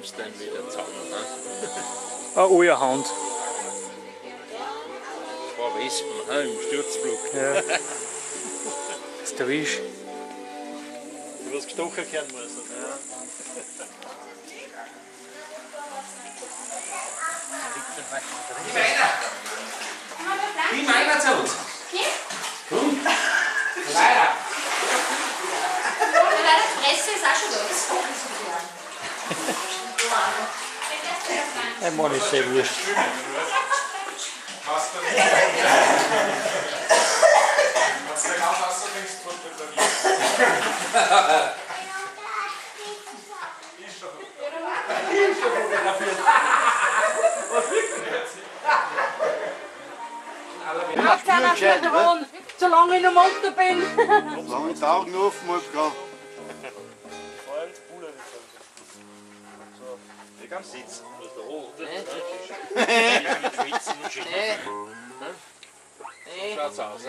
Nimmst dann wieder zusammen. Ne? Ein Euerhand. Paar Wespen, ne? Im Sturzflug. Ja. Das ist der Wisch. Du wirst gestochen werden müssen. Ja. Die meiner zu uns. Komm. Weiter. Leider Fresse ist auch schon los. Der Mann ist sehr wurscht. Passt dann nicht. Wenn du ganz Wasser trinkst, wird das nicht. Ist schon fotografiert. Was wirklich jetzt? Macht einer schon dran, solange ich noch munter bin. Solange ich die Augen offen habe, kann. Ich am Sitz. Schaut's aus.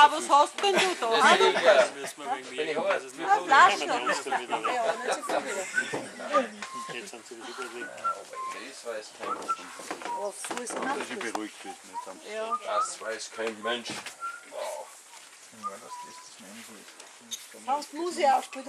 Was hast denn du da? Eine Flasche. Ja, nicht so viel wieder. Dass ich beruhigt bin. Das weiß kein Mensch. Hast Musik aufgespielt.